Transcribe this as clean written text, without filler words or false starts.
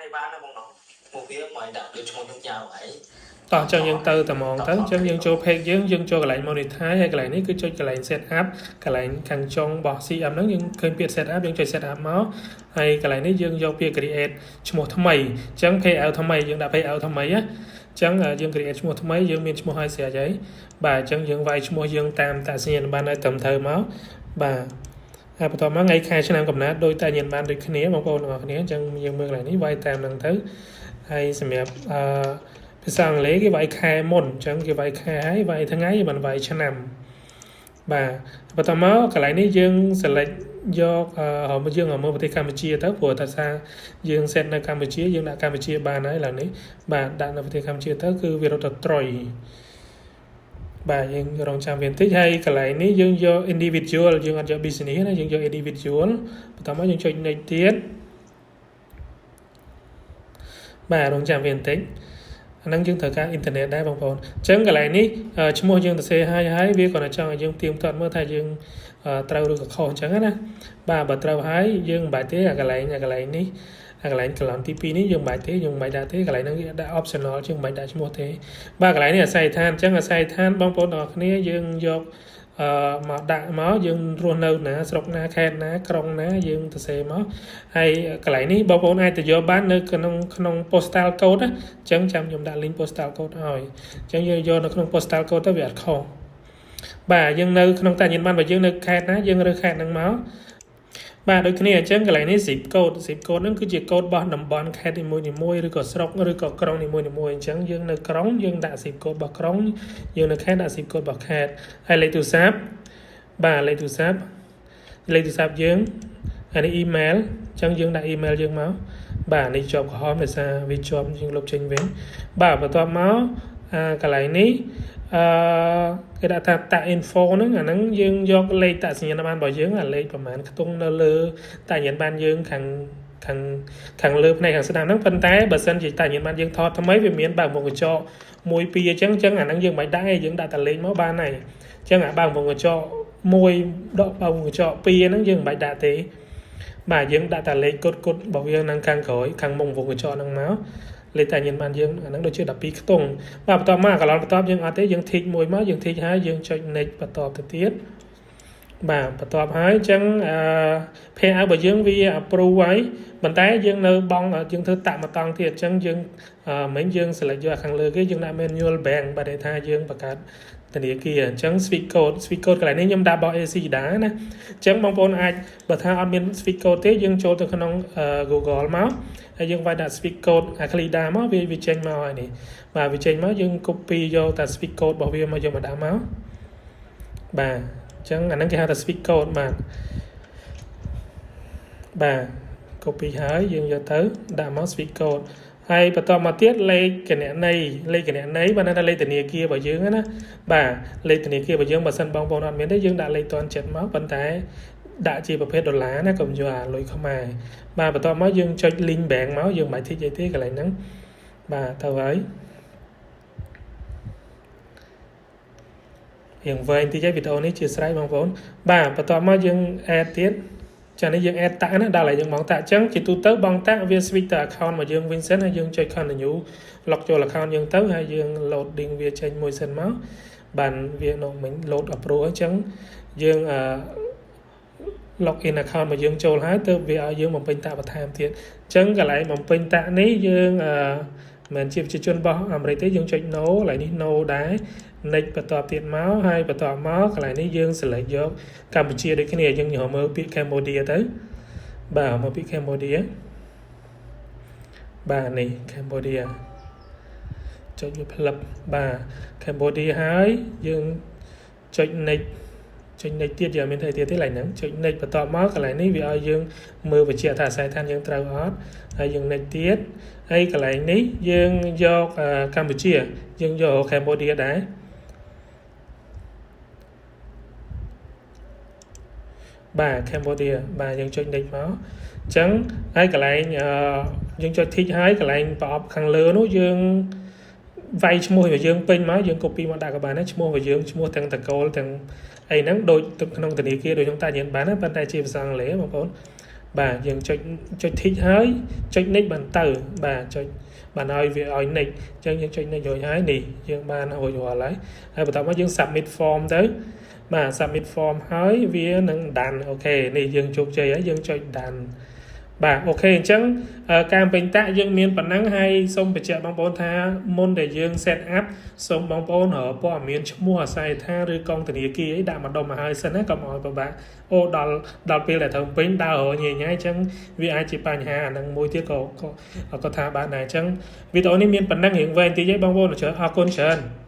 អីបានណាបងណោះ មកវាមកដាក់ដូចឈ្មោះខ្ញុំយ៉ាវអី តោះអញ្ចឹងយើងទៅតែហ្មងទៅអញ្ចឹងយើងចូល page យើងយើងចូលកន្លែង monetize ហើយកន្លែងនេះគឺចុចកន្លែង set up កន្លែងខាងចុងរបស់ CM ហ្នឹងយើងឃើញពាក្យ set up យើងចុច set up មកហើយកន្លែងនេះយើងយកពាក្យ create ឈ្មោះថ្មីអញ្ចឹង payout ថ្មីយើងដាក់ payout ថ្មីណាអញ្ចឹងយើង create ឈ្មោះថ្មីយើងមានឈ្មោះឲ្យស្រេចហើយបាទអញ្ចឹងយើងវាយឈ្មោះយើងតាមតាសញ្ញាណប័ណ្ណឲ្យត្រឹមត្រូវមកបាទហើយបន្ទាប់មកថ្ងៃខែឆ្នាំកំណើតដោយតែញ្ញាណប័ណ្ណដូចគ្នាបងប្អូនទាំងអស់គ្នាអញ្ចឹងយើងមើលកន្លែងនេះវាយតាមហ្នឹងទៅហើយសម្រាប់អឺភាសាអង់គ្លេសគេវាយខែមុនអញ្ចឹងគេវាយខែហើយវាយថ្ងៃបានវាយឆ្នាំបាទបន្ទាប់មកកន្លែងនេះយើង select យកអឺយើងមើលប្រទេសកម្ពុជាទៅព្រោះថាថាយើង set នៅកម្ពុជាយើងដាក់កម្ពុជាបានហើយឡើងនេះបាទដាក់នៅប្រទេសកម្ពុជាទៅគឺវារត់ទៅត្រុយបាទយើងរងចាំវាបន្តិចហើយកន្លែងនេះយើងយក individual យើងអត់យក business ណាយើងយក individual បន្ទាប់មកយើងចុច next ទៀតបាទរងចាំវាបន្តិចអាហ្នឹងយើងត្រូវការអ៊ីនធឺណិតដែរបងប្អូនអញ្ចឹងកន្លែងនេះឈ្មោះយើងទៅសេឲ្យហើយវាគ្រាន់តែចង់ឲ្យយើងទៀងទាត់មើលថាយើងត្រូវឬក៏ខុសអញ្ចឹងណាបាទបើត្រូវហើយយើងមិនបាច់ទេអាកន្លែងអាកន្លែងនេះអាកន្លែងកន្លងទី2នេះយើងមិនបាច់ទេយើងមិនបាច់ដាក់ទេកន្លែងហ្នឹងគេដាក់ optional ជាងមិនបាច់ដាក់ឈ្មោះទេបាទកន្លែងនេះអាស័យដ្ឋានអញ្ចឹងអាស័យដ្ឋានបងប្អូនទាំងអស់គ្នាយើងយកអឺមកដាក់មកយើងរស់នៅណាស្រុកណាខេត្តណាក្រុងណាយើងទៅសេមកហើយកន្លែងនេះបងប្អូនអាចទៅយកបាននៅក្នុងក្នុង postal code ណាអញ្ចឹងចាំខ្ញុំដាក់ link postal code ឲ្យអញ្ចឹងយើងយកនៅក្នុង postal code ទៅវាអត់ខុសបាទយើងនៅក្នុងតាញាណប័ណ្ណរបស់យើងនៅខេត្តណាយើងរើសខេត្តហ្នឹងមកបាទដូចគ្នាអញ្ចឹងកន្លែងនេះ zip code zip code ហ្នឹងគឺជាកូដរបស់តំបន់ខេត្តនីមួយៗឬក៏ស្រុកឬក៏ក្រុងនីមួយៗអញ្ចឹងយើងនៅក្រុងយើងដាក់ zip code របស់ក្រុងយើងនៅខេត្តដាក់ zip code របស់ខេត្តហើយលេខទូរស័ព្ទបាទលេខទូរស័ព្ទលេខទូរស័ព្ទយើងហើយនេះ email អញ្ចឹងយើងដាក់ email យើងមកបាទនេះជាប់ក្រហមដោយសារវាជាប់យើងលុបចេញវិញបាទបន្ទាប់មកអាកន្លែងនេះអឺគេដាក់ថា tax info ហ្នឹងអាហ្នឹងយើងយកលេខអត្តសញ្ញាណប័ណ្ណរបស់យើងអាលេខប្រហែលខ្ទង់នៅលើអត្តសញ្ញាណប័ណ្ណយើងខាងខាងខាងលើផ្នែកខាងស្ដាំហ្នឹងប៉ុន្តែបើសិនជាអត្តសញ្ញាណប័ណ្ណយើងថតថ្មីវាមានបើកវង់ក្រចក1 2អញ្ចឹងអញ្ចឹងអាហ្នឹងយើងមិនដាក់ទេយើងដាក់តែលេខមកបានហើយអញ្ចឹងអាបើកវង់ក្រចក1ដកបើកវង់ក្រចក2ហ្នឹងយើងមិនបាច់ដាក់ទេបាទយើងដាក់តែលេខកុដកុដរបស់វានឹងខាងក្រោយខាងមុខវង់ក្រចកហ្នឹងមកលេខតាញាណបានយើងអាហ្នឹងដូចជា12ខ្ទង់បាទបន្ទាប់មកកន្លងបន្ទាប់យើងអត់ទេយើង tick មួយមកយើង tick ហើយយើងចុច next បន្តទៅទៀតបាទបន្ទាប់ហើយអញ្ចឹងអឺ payout របស់យើងវា approve ហើយប៉ុន្តែយើងនៅបងយើងធ្វើ tax មួយតង់ទៀតអញ្ចឹងយើងមិញយើង select យកខាងលើគេយើងដាក់ manual bank បាទន័យថាយើងបង្កើតធនាគារអញ្ចឹង SWIFT code SWIFT code កន្លែងនេះខ្ញុំដាក់របស់ ACLEDA ណាអញ្ចឹងបងប្អូនអាចបើថាអត់មាន SWIFT code ទេយើងចូលទៅក្នុង Google មកហើយយើងវាយដាក់ SWIFT code ACLEDA មកវាវាចេញមកហើយនេះបាទវាចេញមកយើង copy យកតែ SWIFT code របស់វាមកយកមកដាក់មកបាទអញ្ចឹងអាហ្នឹងគេហៅថា SWIFT code បាទបាទ copy ហើយយើងយកទៅដាក់មក SWIFT code ហើយបន្តមកទៀតលេខគណនីលេខគណនីបើថាលេខធនាគាររបស់យើងណាបាទលេខធនាគាររបស់យើងបើសិនបងប្អូនអត់មានទេយើងដាក់លេខតនចិត្តមកប៉ុន្តែដាក់ជាប្រភេទដុល្លារណាកុំយកអាលុយខ្មែរបាទបន្ទាប់មកយើងចុច link bank មកយើងមិនបាច់ tick អីទេកន្លែងហ្នឹងបាទទៅហើយរៀងវែងតិចហើយវីដេអូនេះជាស្រ័យបងប្អូនបាទបន្ទាប់មកយើង add ទៀតចានេះយើង add tax ណាដល់ហើយយើងបង់ tax អញ្ចឹងជាទូទៅបង់ tax វា switch ទៅ account មកយើងវិញសិនហើយយើងចុច continue log ចូល account យើងទៅហើយយើង loading វាចេញមួយសិនមកបានវានៅមិញ load approve អញ្ចឹងយើងអឺ log in account មកយើងចូលហើយទើបវាឲ្យយើងបំពេញ tax បន្ថែមទៀតអញ្ចឹងកន្លែងបំពេញ tax នេះយើងអឺមិនជាប្រជាជនរបស់អាមេរិកទេយើងចុច no កន្លែងនេះ no ដែរ next បន្ទាប់ទៀតមកហើយបន្ទាប់មកកន្លែងនេះយើង select យកកម្ពុជាដូចគ្នាយើងញមើលពាក្យ Cambodia ទៅបាទមើលពាក្យ Cambodia បាទនេះ Cambodia ចុចវាផ្លឹបបាទ Cambodia ហើយយើងចុច next ចុច next ទៀតយើងមានធ្វើទៀតទេកន្លែងហ្នឹងចុច next បន្ទាប់មកកន្លែងនេះវាឲ្យយើងមើលបញ្ជាក់ថាអាស័យដ្ឋានយើងត្រូវអត់ហើយយើង next ទៀតហើយកន្លែងនេះយើងយកកម្ពុជាយើងយក Cambodia ដែរបាទ Cambodia បាទយើងចុច next មកអញ្ចឹងហើយកន្លែងយើងចុច tick ហើយកន្លែងប្រអប់ខាងលើនោះយើងវាយឈ្មោះរបស់យើងពេញមកយើង copy មកដាក់ក៏បានដែរឈ្មោះរបស់យើងឈ្មោះទាំងតកូលទាំងអីហ្នឹងដូចក្នុងធនាគារដូចក្នុងតាញាណបានណាប៉ុន្តែជាភាសាអង់គ្លេសបងប្អូន បាទយើងចុចចុច tick ហើយចុច next បានទៅបាទចុចបានឲ្យវាឲ្យ next អញ្ចឹងយើងចុច next រួចហើយនេះយើងបានរួចរាល់ហើយហើយបន្ទាប់មកយើង submit form ទៅបាទ submit form ហើយវានឹង done OK នេះយើងជោគជ័យហើយយើងចុច done បាទ OK អញ្ចឹងការពេញ tax យើងមានប៉ុណ្ណឹងហើយសូមបញ្ជាក់បងប្អូនថាមុនដែលយើង set up សូមបងប្អូនរកព័ត៌មានឈ្មោះអាសយដ្ឋានឬកងធនាគារអីដាក់មកដុំមកហើយសិនណាកុំឲ្យពិបាកអូដល់ដល់ពេលដែលត្រូវពេញដើររញ៉ៃញ៉ៃអញ្ចឹងវាអាចជាបញ្ហាអានឹងមួយទៀតក៏ក៏ក៏ថាបានដែរអញ្ចឹងវីដេអូនេះមានប៉ុណ្ណឹងរៀងវែងតិចទេបងប្អូនច្រើនអរគុណច្រើន។